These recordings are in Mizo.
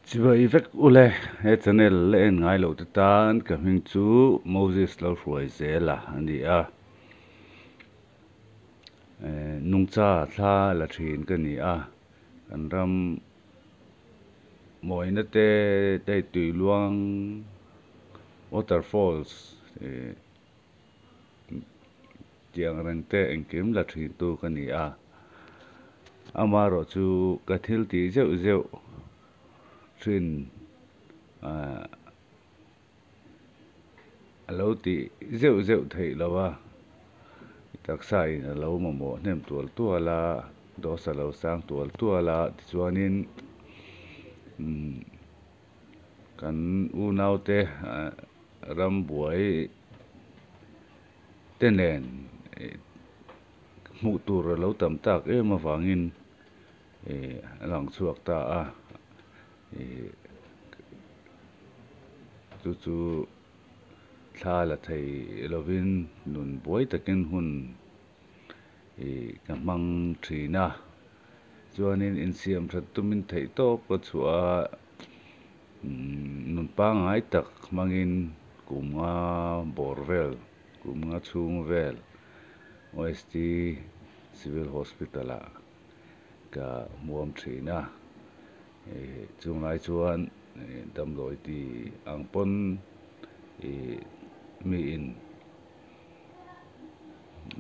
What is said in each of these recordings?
Chibai vek ule, he channel la en ngai loh te tan ka hming chu Moses Lalhruaizela a ni a. Nungcha thla la thin ka ni a, kan ram mawina te te tuiluang waterfalls tiang reng te engkim la thin tu ka ni a. Amaherawh chu ka thil tih zeuh zeuh thin ah a lo tih zeuh zeuh theih lo a, taksa in a lo mamawh hnem tual tual a, dose a lo sang tual tual a, tichuanin umm kan unaute ah rambuai te nen hmuh tur a lo tam tak em avangin ih a lang chhuak ta a ih chu chu thla la thei lovin nun buai takin hun ih ka hmang thin a chuanin insiam that tumin theih tawp ka chhuah a nun pangngai tak hmangin kum nga bawr vel kum nga chhung vel OST Civil Hospital ah ka hmuam thin a ih chunglai chuan damdawi ti ang pawn ih miin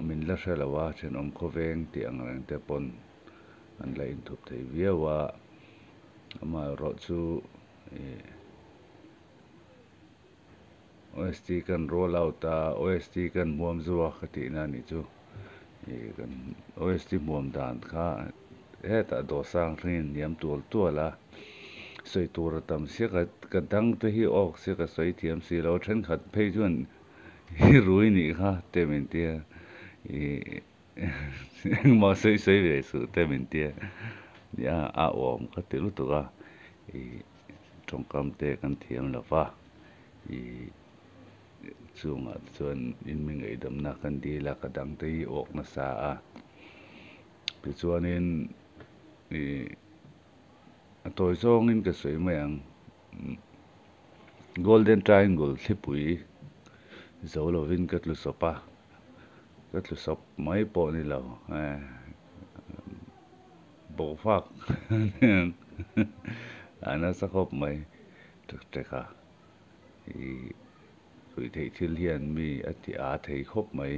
min la hre lo a thenawm khawveng tih ang reng te pawn an la inthup thei viau a amaherawh chu ih OST kan roll out a OST kan hmuam zuak ka tihna a nih chu ih kan OST hmuam dan kha hetah dawhsang thlengin hniam tual tual a sawi tur a tam sia ka ka dang te hi awk sia ka sawi thiam si lo thenkhat phei chuan hi rui nih kha te min tia ih engmah sawi sawi ve suh te min tia nia a awm ka ti lutuk a ih tawngkam te kan thiam lo va ih chungah te chuan in mi ngaihdamna kan dil a ka dang te hi awk nasa a tichuanin ih a tawi zawngin ka sawi mai ang golden triangle thlipui zo lovin ka tlu sawp a ka tlu sawp mai pawh ni lo eh bawhfak a nasa khawp mai ṭek ṭek a ih ruih theih thil hian mi a ti a thei khawp mai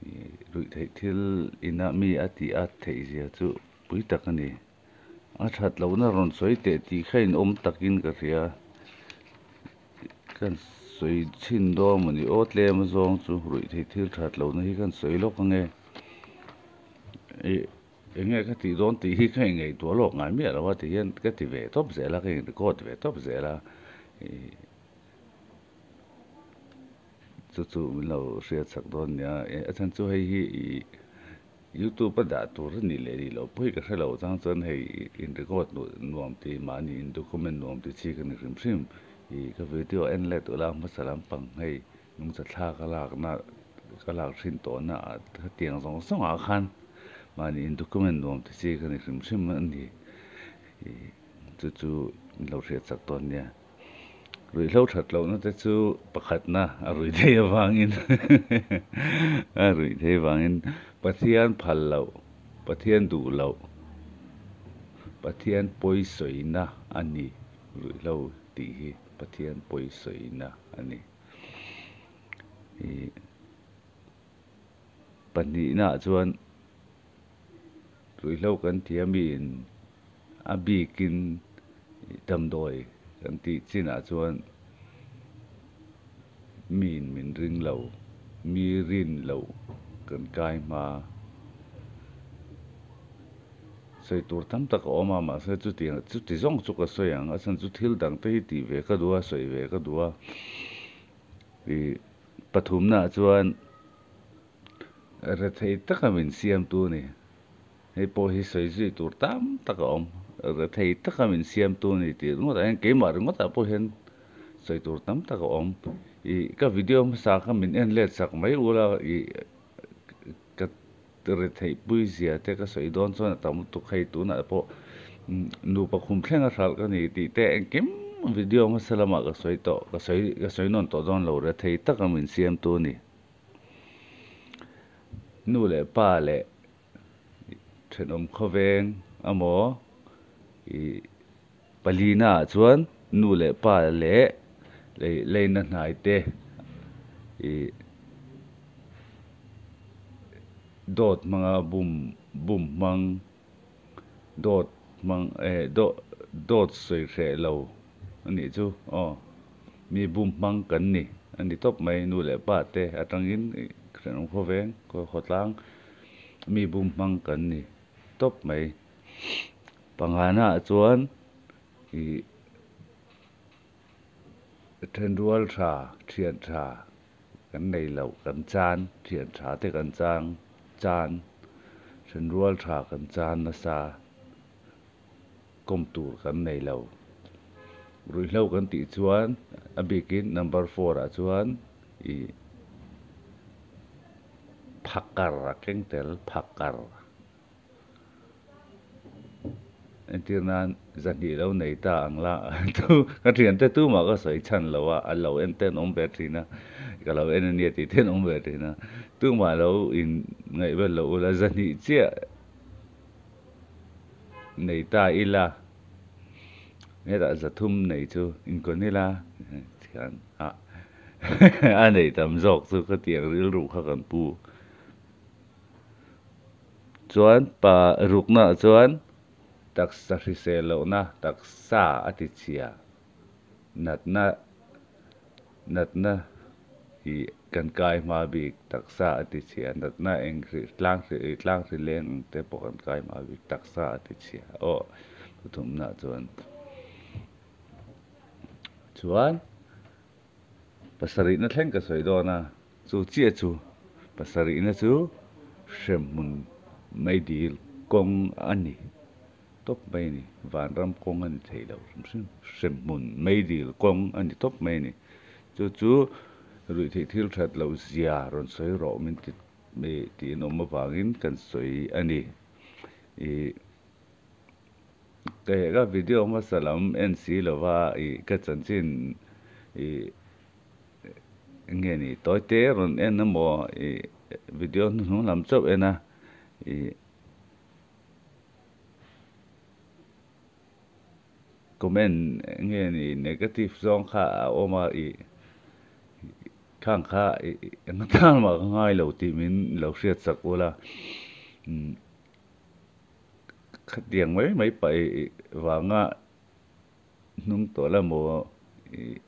ih ruih theih thil ina mi a tih at theih zia chu pui tak a ni a that lohna rawn sawi teh tih kha in awm takin ka hria kan sawi chhin dawn maw ni aw tlem a zawng chu ruih theih thil that lohna hi kan sawi lawk ange ih Eng nge ka tih dawn tih hi ka ingaihtuah lawk ngai miah lo a ti hian ka ti ve tawp zel a, ka in record ve tawp zel a, ih chu chu min lo hriat chak dawn nia, a chhan chu hei hi ih youtube a dah tur a nih leh nih loh pawh hi ka hre lo chang chuan hei in record nuam tih mahni in document nuam tih chi ka ni hrim hrim, ih ka video en let ula hmasa lampang hei Nungcha thla ka lakna ka lak hrin tawhna ah hetiang zawng zawng ah khan mahni in document nuam ti chi ka ni hrim hrim a ni ih chu chu min lo hriat chak dawn nia. Ruihhlo that lohna te chu pakhatna a ruih thei avangin a ruih thei avangin Pathian phal loh Pathian duh loh Pathian pawisawina a ni ruihhlo tih hi Pathian pawisawina a ni. Ih pahnihnaah chuan ruihhlo kan ti a miin a bikin damdawi kan tih chinah chuan miin min ring lo mi rin loh kan kai hma. Sawi tur tam tak a awm a, mahse chutiang chuti zawng chu ka sawi ang, a chhan chu thil dang te hi tih ve ka duh a, sawi ve ka duh a. Ih pathumnaah chuan rethei taka min siamtu a ni, hei pawh hi sawi zui tur tam tak a awm, rethei taka min siamtu a ni tih ringawtah hian keimah ringawtah pawh hian sawi tur tam tak a awm. Ih ka video hmasa kha min en let sak mai ula ih ka Retheihpui zia te ka sawi dawn chuan a tam lutuk hei tunah pawh Nupa khum thleng a hralh ka ni tih te engkim video hmasa lamah ka sawi tawh ka sawi ka sawi nawn tawh dawn lo re thei taka min siamtu a ni. Nu leh pa leh thenawm khawveng amaw ih palina ah chuan nu leh pa leh leina hnai te ih dawt hmanga bum bum hmang dawt hmang eh dawt dawt sawi hreh lo a nih chu aw mi bum hmang kan ni a ni tawp mai nu leh pa te atangin ih thenawm khawveng khawtlang mi bum hmang kan ni tawp mai pangana ah chuan ih thenrual tha thian tha kan nei lo kan chan thian tha te kan chang chan thenrual tha kan chan nasa kawm tur kan nei lo ruihhlo kan tih chuan a bikin number four ah chuan ih phakar a keng tel phakar. Entir nan zahnih lo nei ta ang la tu ka thiante tumah ka sawi chhan lo a, a lo en te an awm ve thin a, ka lo en ania tih te an awm ve thin a, tumah lo in ngaih vel lo ula zahnih chiah nei ta ila hetah zathum nei chu inkawn ila thian a a nei tam zawk chu ka tih ang rilru kha kan pu. Chuan pa ruknaah chuan taksa hrisel lohna taksa a ti chhia natna natna hi kan kai hma bik taksa a ti chhia natna eng hrih tlang hrih tlang hri leng ang te pawh kan kai hma bik taksa a ti chhia aw pathumnaah chuan chuan Pasarihna thleng ka sawi dawn a, chu chiah chu pasarihna chu hremhmun mai dil kawng a ni tawp mai a ni, vanram kawng a ni thei lo hrim hrim, hremhmun mai dil kawng a ni tawp mai a ni. Chu chu ruihtheih thil that loh zia rawn sawi rawh min ti tiin awm avangin kan sawi a ni. Ih. Ka ka video hmasa lam en si lova ih ka chanchin ih eng nge ni tawi te rawn en emaw ih video hnuhnung lam chauh en a ih comment eng nge ni negative zawng kha a awm a ih khang kha ih eng atan mah ka ngai lo tih min lo hriat sak ula umm. Khatiang mai mai paih vanga hnung tawh la maw ih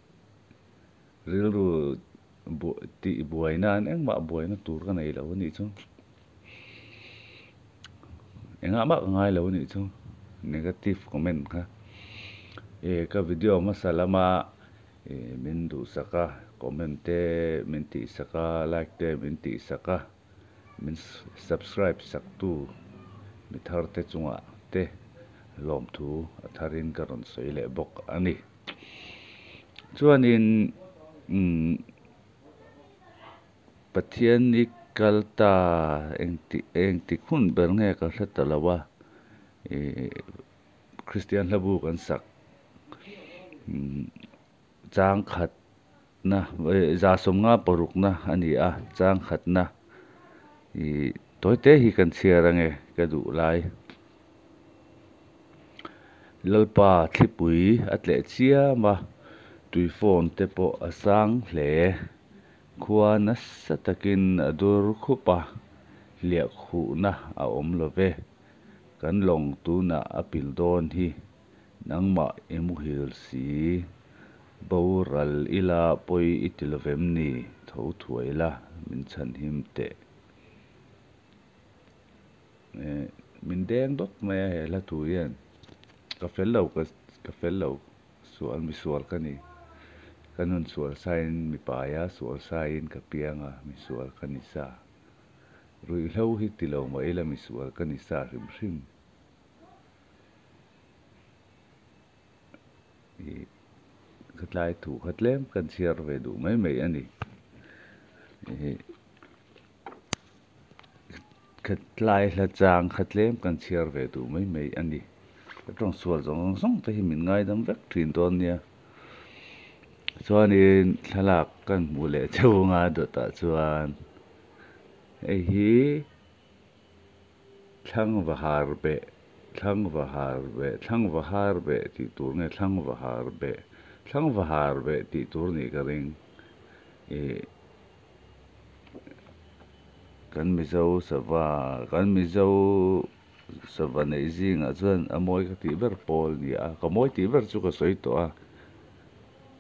rilru tih buai nan engmah buaina tur ka nei lo a nih chu. Engah mah ka ngai lo a nih chu negative comment kha. Ih ka video hmasa lama ih min duhsak a comment te min tihsak a like te min tihsak a. Min subscribe sak tu mi thar te chungah te lawmthu a tharin ka rawn sawi leh bawk a ni. Chuanin umm Pathian i kal ta engti engtik hun ber nge ka hre ta lo a ih Kristian hlabu kan sak umm chang khat na 150 parukna a ni a, chang khatna ih tawi te hi kan chhiar ange ka duh lai. Lalpa thlipui a tleh chiam a, tui phone te pawh a sang hle. Khua nasa takin a dur khup a, hliah khuhna a awm lo ve. Kan lawng tunah a pil dawn hi. Nangmah i muhil si, boral ila pawi i ti lovem ni? Tho thuai la, min chhan him teh. Min deng dawt mai a he hla thu hian. Ka fel lo, ka fel lo, sual misual ka ni. Ka nun sual sain mipaia sual sain ka piang a, misual ka ni sa. Ruihhlo hi ti lo mah ila misual ka ni sa hrim hrim. Ih ka tlai thu kha tlem kan chhiar ve duh mai mai a ni. Ih ka tlai hla chang kha tlem kan chhiar ve duh mai mai a ni. Ka tawng sual zawng zawng te hi min ngaidam vek thin dawn nia. Chuanin thlalak kan hmuh leh cheu anga dawtah chuan hei hi Thlangva har beh, thlangva har beh, thlangva har beh tih tur nge thlangva har beh, thlangva har beh tih tur nih ka ring. Ih kan Mizo sava, kan Mizo sava neih zingah chuan a mawi ka tih ber pawl a ni a, ka mawi tih ber chu ka sawi tawh a,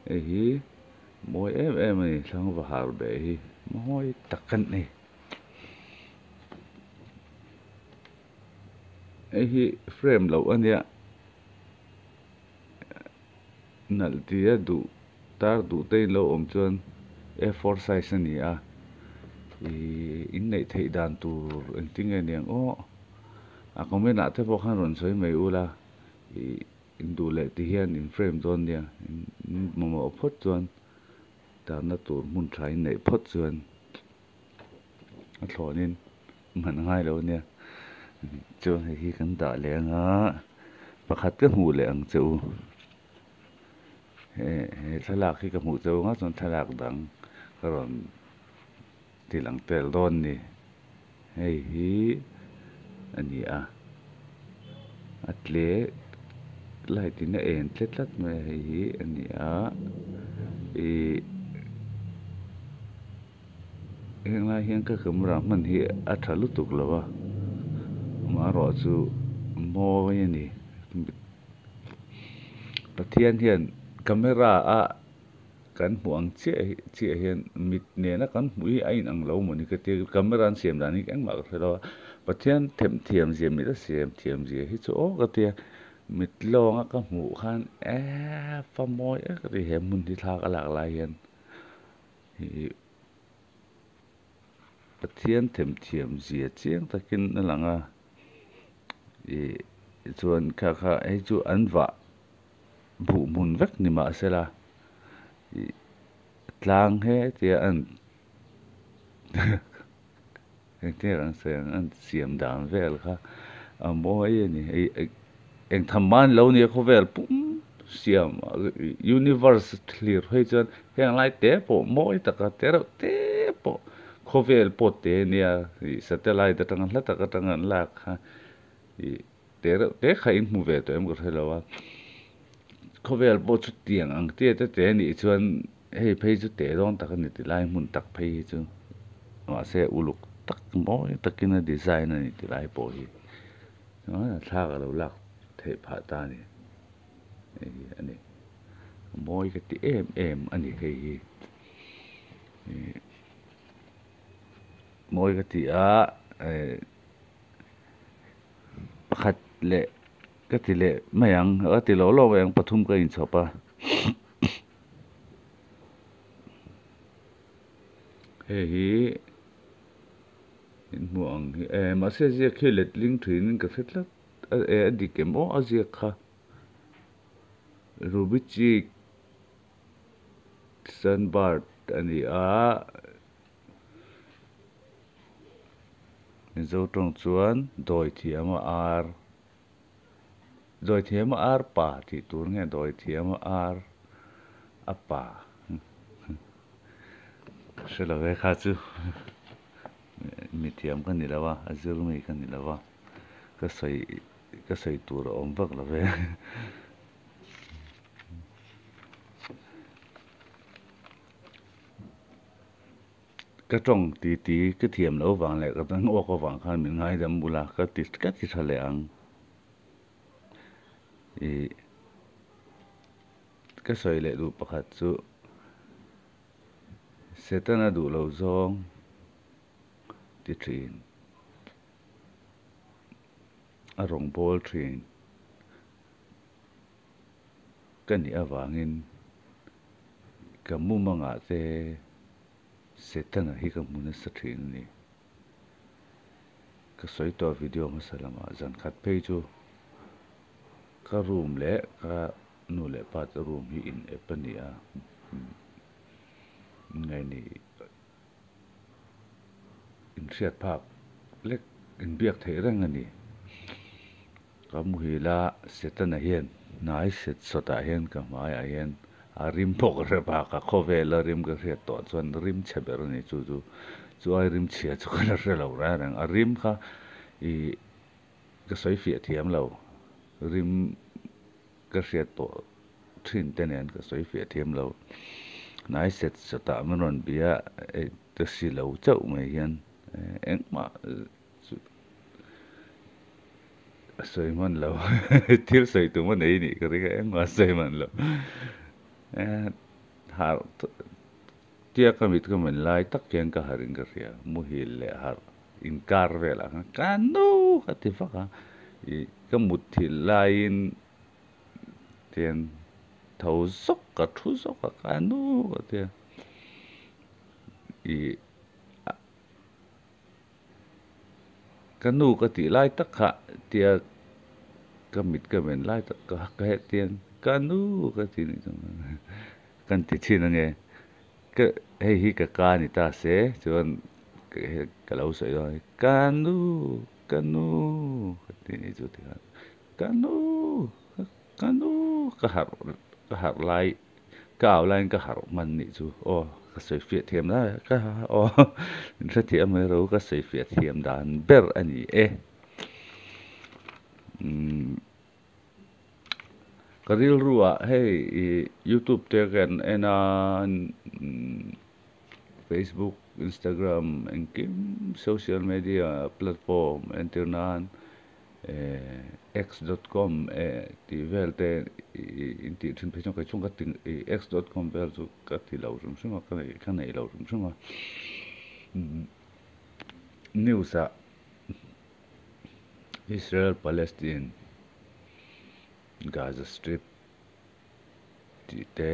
hei hi mawi em em a ni thlangva har beh hi mawi tak a ni. Hei hi frame loh a nia nalh tia duh tar duh te in lo awm chuan a four size a ni a ihh in neih theih dan tur engtin nge niang aw a comment ah te pawh khan rawn sawi mai ula ihh in duh leh ti hian in frame dawn nia in mamawh phawt chuan tarna tur hmun tha in neih phawt chuan. A thlawnin hman a ngai lo ania chuan hei hi kan dah leh anga pakhat ka hmuh leh ang che u he he thlalak hi ka hmuh che u anga chuan thlalak dang ka rawn ti lang tel dawn a ni hei hi a ni a a tle light in a en tlet tlat mai a hei hi a ni a ihh. Heng lai hian ka camera hman hi a tha lutuk lo a amaherawh chu mawi a ni Pathian hian camera a kan hmuh ang chiah hi chiah hian mit nena kan hmuh hi a inang lo mawni ka tia camera an siam dan hi engmah ka hre lo a Pathian themthiam zia mit a siam thiam zia hi chu aw ka tia mit lawnga ka hmuh khan eee fa mawi em ka ti he hmun hi thla ka lak lai hian. Ih Pathian themthiam zia chiang takin a lang a, ih chuan kha kha hei chu an vah buh hmun vek ni mah sela ih tlang he tia an engtin an sawi ang an siam dan vel kha a mawi a ni hei eng tham man lo nia khawvel pum siam universe thlir phei chuan heng lai te pawh mawi taka te reuh te pawh khawvel pawh te nia ih satellite atanga hla tak atanga an lak kha ih te reuh te kha in hmu ve tawh em ka hre lo a khawvel pawh chutiang ang te te te anih chuan. Hei phei chu teh dawn tak a ni ti lai hmun tak phei hi chu mahse uluk tak mawi takin a design a ni ti lai pawh hi chuan a thlak a lo lak theih phah ta a ni hei hi a ni mawi ka ti em em a ni hei hi ih mawi ka ti a eh pakhat leh ka ti leh mai ang ka ti lo lo mai ang pathum ka inchhawp a. Hei hi in hmuh ang hi eh mahse ziak hi letling thin in ka hre tlat a eh a dik em aw a ziak kha ruby chick sunbird a ni a mizo tawng chuan dawi thiam a ar. Dawi thiam a ar pa tih tur nge dawi thiam a ar a pa hre lo e kha chu mi thiam ka ni lo a a zir mi ka ni lo a ka sawi ka sawi tur a awm vak lo ve. Ka tawng ti ti ka thiam loh avang leh ka dang awk avang khan min ngaidam bula ka ti ka ti tha leh ang. Ih ka sawi leh duh pakhat chu Setana duh lo zawng ti thin a rawn bawl thin ka nih avangin ka mumangah te Setana hi ka hmu nasa thin a ni. Ka sawi tawh video hmasa lamah zan khat phei chu ka room leh ka nu leh pa te room hi in ep a ni a, nge ni inhriat phak lek inbiak theih reng a ni. Ka muhil a, Setana hian hnai set sawtah hian ka hmaiah hian a rim pawh ka hre phak a, khawvela rim ka hriat tawh chuan rim chhe ber a ni chu chu. Chu ai rim chhia chu ka la hre lo reng reng. A rim kha ih ka sawi fiah thiam lo, rim ka hriat tawh thin te nen ka sawi fiah thiam lo. Hnai set sawtah min rawn bia a, ka si lo chauh mai hian engmah chu a sawi hman lo thil sawi tum a nei nih ka ring a engmah a sawi hman lo harh tia ka mit ka men lai tak hian ka harh in ka hria muhil leh harh inkar velah khan ka nu ka ti vak a ih ka mutthilh laiin tian tho zawk ka thu zawk a ka nu ka ti a ih. Ka nu ka tih lai tak kha tia ka mit ka men lai tak ka ka het hian ka nu ka ti nih chuan kan ti thin ange ka hei hi ka ka ni ta se chuan ka lo sawi dawn a ka nu ka nu ka ti nih chu tikhan ka nu ka nu ka harh ka harh lai. Ka au laiin ka harh hman nih chu aw ka sawi fiah thiam lai ka aw min hrethiam mai ro ka sawi fiah thiam dan ber a ni e. Umm ka rilru ah hei ih youtube te kan en a facebook instagram engkim social media platform entir nan X dot com tih vel te in tih thin phei chuan kei chuan ka ti X dot com vel chu ka ti lo hrim hrim a ka nei ka nei lo hrim hrim a news ah Israel Palestine Gaza strip tih te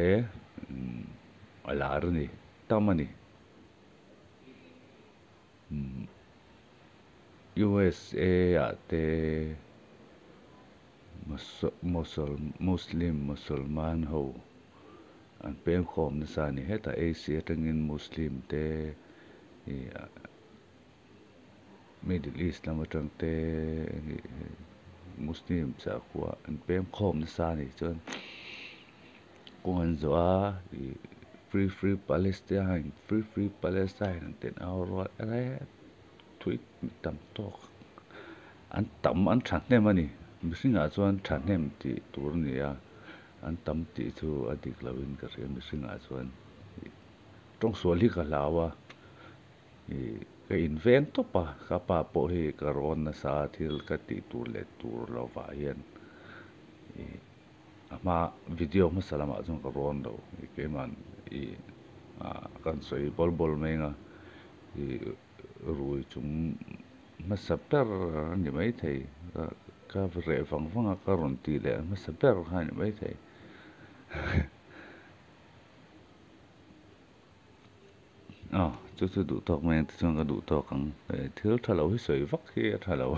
a lar a ni tam a ni. USA ah te Muslim Musulman ho an peng khawm nasa a ni. Hetah Asia atangin Muslim te Middle East lam atang te Muslim sakhua an peng khawm nasa a ni chuan Kawng an zawh a, ih free free Palestine free free Palestine an tih au rual rep thui tam tawk an tam an thahnem a ni mihringah chuan thahnem tih tur a ni a an tam tih chu a dik loin ka hria mihringah chuan ih tawngsual hi ka hlau a ih ka inveng tawp a ka pa pawh hi ka rawn nasa thil ka tih tur leh tur lovah hian ih. A hma video hmasa lamah chuan ka rawn lo keimah ih ah kan sawi bawl bawl mai anga ih rui chung hmasa ber a ni maithei ka reh vang vang a ka rawn tih leh hmasa ber kha a ni maithei. Aw chu chu duh tawk mai ang tichuan ka duh tawk ang thil tha lo hi sawi vak hi a tha lo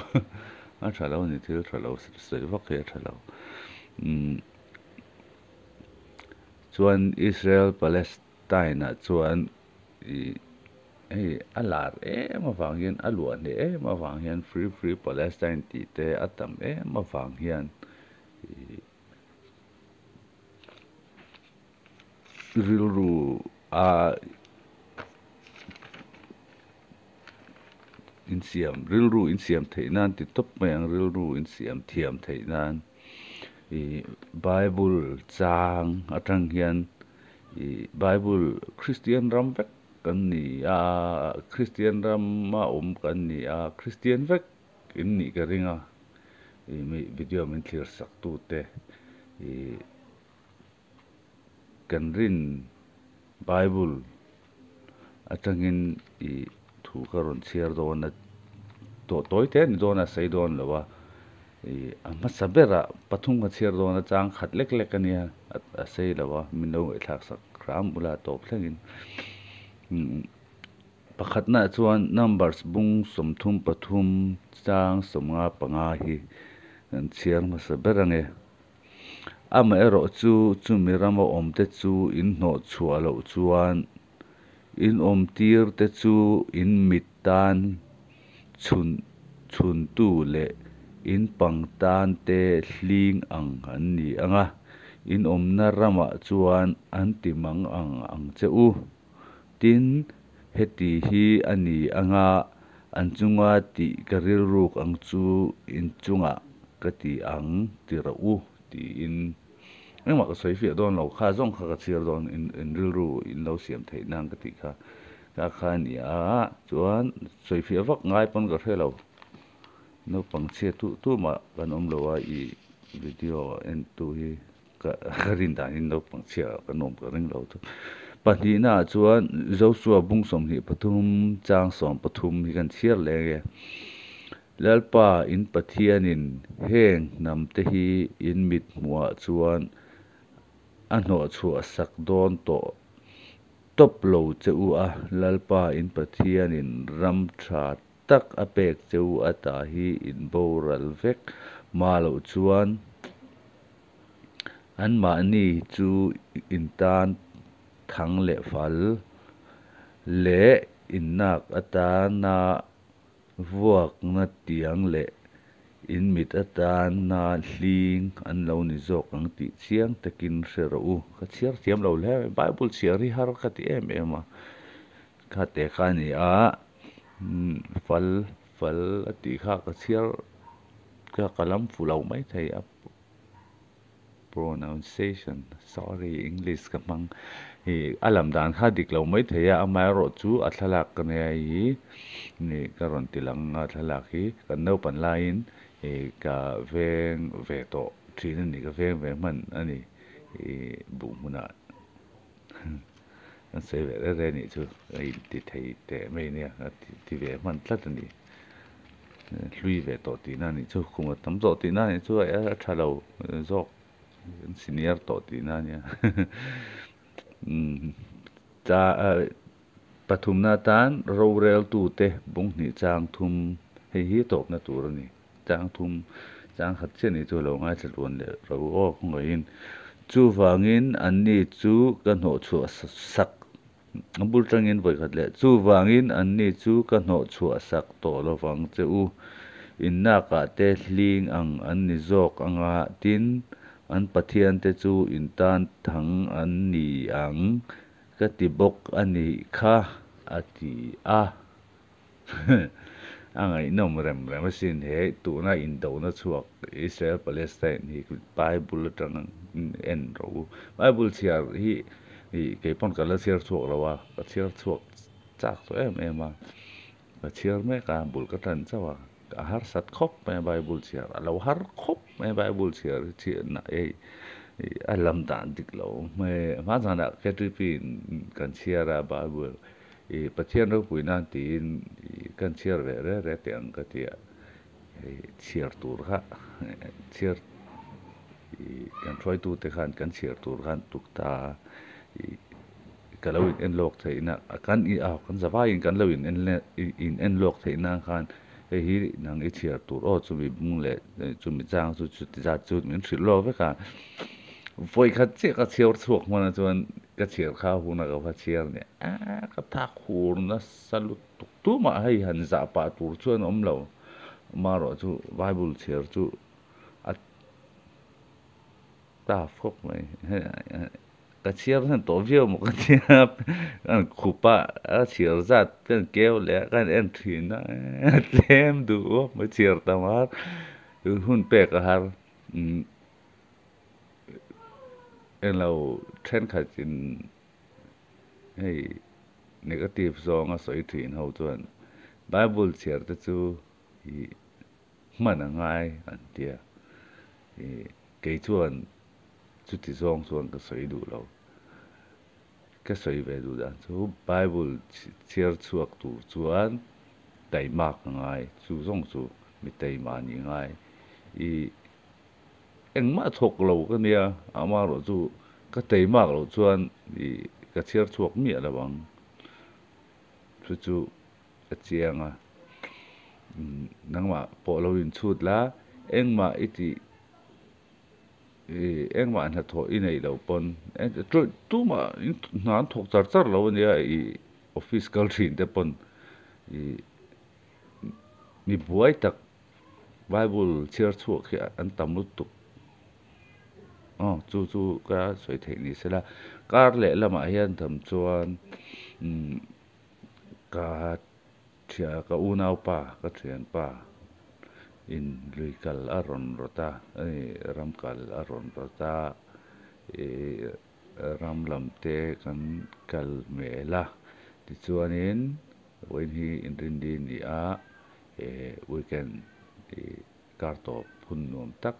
a tha lo a ni thil tha lo sawi vak hi a tha lo umm chuan Israel Palestine ah chuan ih hei a lar em avang hian a luah hneh em avang hian free free Palestine tih te a tam em avang hian ih. Rilru a insiam rilru insiam theih nan ti tawp mai ang rilru insiam thiam theih nan ih bible chang atang hian ih bible christian ram vek kan ni a christian rama awm kan ni a christian vek in nih ka ring a ih mi video min thlir sak tute ih. Kan rin Bible atangin ih thu ka rawn chhiar dawn a, tawh tawi te a ni dawn a, a sawi dawn lo a, ih a hmasa berah pathum ka chhiar dawn a, chang khat lek lek a nia a sawi lo a, min lo ngaihthlak sak hram ula tawp thlengin. Pakhatnaah chuan numbers bung 33 chang 55 hi kan chhiar hmasa ber ange. Amaherawh chu chumi rama awmte chu in hnawh chhuah loh chuan in awmtirte chu in mit tan chhun chhuntu leh In pang tan te hling ang an ni ang a, in awmna ramah chuan an ti mang ang ang che u. Tin, heti hi a ni ang a, an chunga tih ka rilruk ang chu in chungah ka ti ang ti rawh u, tiin. Engmah ka sawi fiah dawn lo, kha zawng kha ka chhiar dawn, in rilru in lo siam theih nan ka tih kha kha kha a ni a, chuan sawi fiah vak ngai pawn ka hre lo. Naupang chhia tu tu mah kan awm lo a, i video en tu hi ka rin danin naupang chhia kan awm ka ring lo thung. Pahnihna ah chuan Joshua bung 23 chang 13 hi kan chhiar leh nge. Lalpa in Pathianin heng hnam te hi in mit hmuhah chuan a hnawhchhuah sak dawn tawh tawp lo che u a, Lalpa in Pathianin ram tha tak a pek che u ata hi in boral vek hma loh chuan anmahni chu in tan thang leh fal leh innak atana vuakna tiang leh in mit atana hling an lo ni zawk ang tih chiang takin hre rawh u. Ka chhiar thiam lo hle mai, Bible chhiar hi har ka ti em em a, kha te kha a ni a, fal fal a tih kha ka chhiar ka ka lam fu lo maithei a. Pronunciation, sorry English ka hmang hi a lam dan kha dik lo mai thei a, amaherawh chu a thlalak ka nia hi nih ka rawn ti lang a thlalak hi kan naupan laiin ih ka veng ve tawh thin a ni ka veng ve hman a ni ih buh hmunah kan sawi ve reng reng a nih chu ka inti thei teh mai nia ka ti ve hman tlat a ni. Hlui ve tawh tihna a nih chu, kum a tam tawh tihna a nih chu a tha lo zawk an senior tawh tihna a nia. Cha pathumna atan roreltute bung hnih chang thum hei hi tawpna tur a ni. Chang thum chang khat chiah nih chu a lo ngaithla tluan leh ro aw khawngaihin. Chuvangin anni chu ka hnawhchhuah sak A bul tangin vawikhat leh chuvangin anni chu ka hnawhchhuah sak tawh lovang che u. Innakah te hling ang an ni zawk anga tin, an pathiante chu in tan thang an ni ang ka ti bawk a nih kha, a ti a. A ngaihnawm rem rem asin he tuna indona chhuak Israel Palestine hi Bible atang en rawh u. Bible chhiar hi kei pawn ka la chhiar chhuak lo a, ka chhiar chhuak chak tawh em em a, ka chhiar mek a bul ka tan chauh a, a harsat khawp mai a Bible chhiar a lo har khawp mai a Bible chhiar hi chhiatna hei a lam dan dik lo mai hma zanah KTP in kan chhiar a Bible I Pathian ropui nan tiin kan chhiar ve re re teh ang ka ti a, hei chhiar tur kha chhiar i kan hruaitute khan kan chhiar tur khan tuk ta a, i ka lo in en lawk theihna kan i a kan zavaiin kan lo in en in en lawk theih nan khan hei hi nang i chhiar tur aw chumi bung leh chumi chang chu chuti zat chu min hrilh lawk vek a, vawikhat chiah ka chhiar chhuak hman ah chuan Ka chhiar kha huna ka va chhiar nia a ka thak hur nasa lutuk tumah hei han zah pah tur chuan awm lo amaherawh chu Bible chhiar chu a tough khawp mai ka chhiar hman tawh viau maw ka tia kan khup a a chhiar zat kan keu leh a kan en thin a tlem duh awm mai chhiar tam a hun pek a har. Englo thenkhatin hei negative zawnga sawi thin ho chuan Bible chhiar te chu ih hman a ngai an tia. Ih kei chuan chuti zawng chuan ka sawi duh lo. Ka sawi ve duh dan chu Bible chhiar chhuak tur chuan taimak a ngai, chu zawng chu mi taima nih ngai. Ih Engmah thawk lo ka nia, amaherawh chu ka teimak loh chuan ih ka chhiar chhuak miah lo ang. Chu chu ka chiang a, nangmah pawh lo inchhut la, engmah i tih ih engmah hnathawh i neih loh pawn tumah hna an thawk char char lo a nia ih office kal thin te pawn ih mi buai tak. Bible chhiar chhuak hi an tam lutuk. Aw chu chu ka sawi theih ni sela. Kar leh lamah hian tham chuan umm ka thian ka unaupa ka thianpa in lui kal a rawn rawt a ram kal a rawn rawt a ih ram lam te kan kal hmel a tichuanin vawiin hi inrinni a ni a eh weekend ih kar tawp hun nuam tak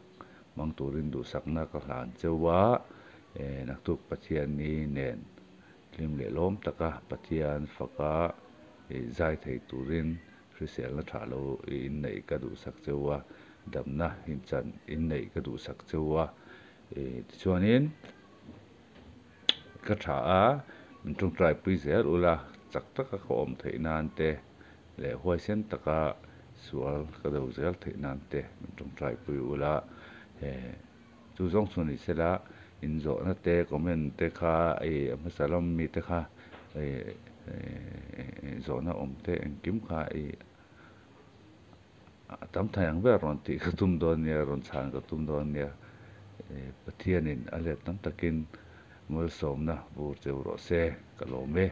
hmang turin duhsakna ka hlan cheu a eh naktuk Pathianni nen hlim leh lawm taka Pathian faka ih zai thei turin hriselna tha lo inneih ka duhsak cheu a damna inchan inneih ka duhsak cheu a ih tichuanin ka tha a min tawngtai pui zel ula chak taka ka awm theih nan te leh huaisen taka sual ka do zel theih nan te min tawngtai pui ula eh chu zawng chu ni sela in zawhna te comment te kha ih a hmasa lam mi te kha ih zawhna awm te engkim kha ih a tam thei ang ber rawn tih ka tum dawn nia rawn chhan ka tum dawn nia Pathianin a let tam takin malsawmna vur cheu rawh se ka lawm e.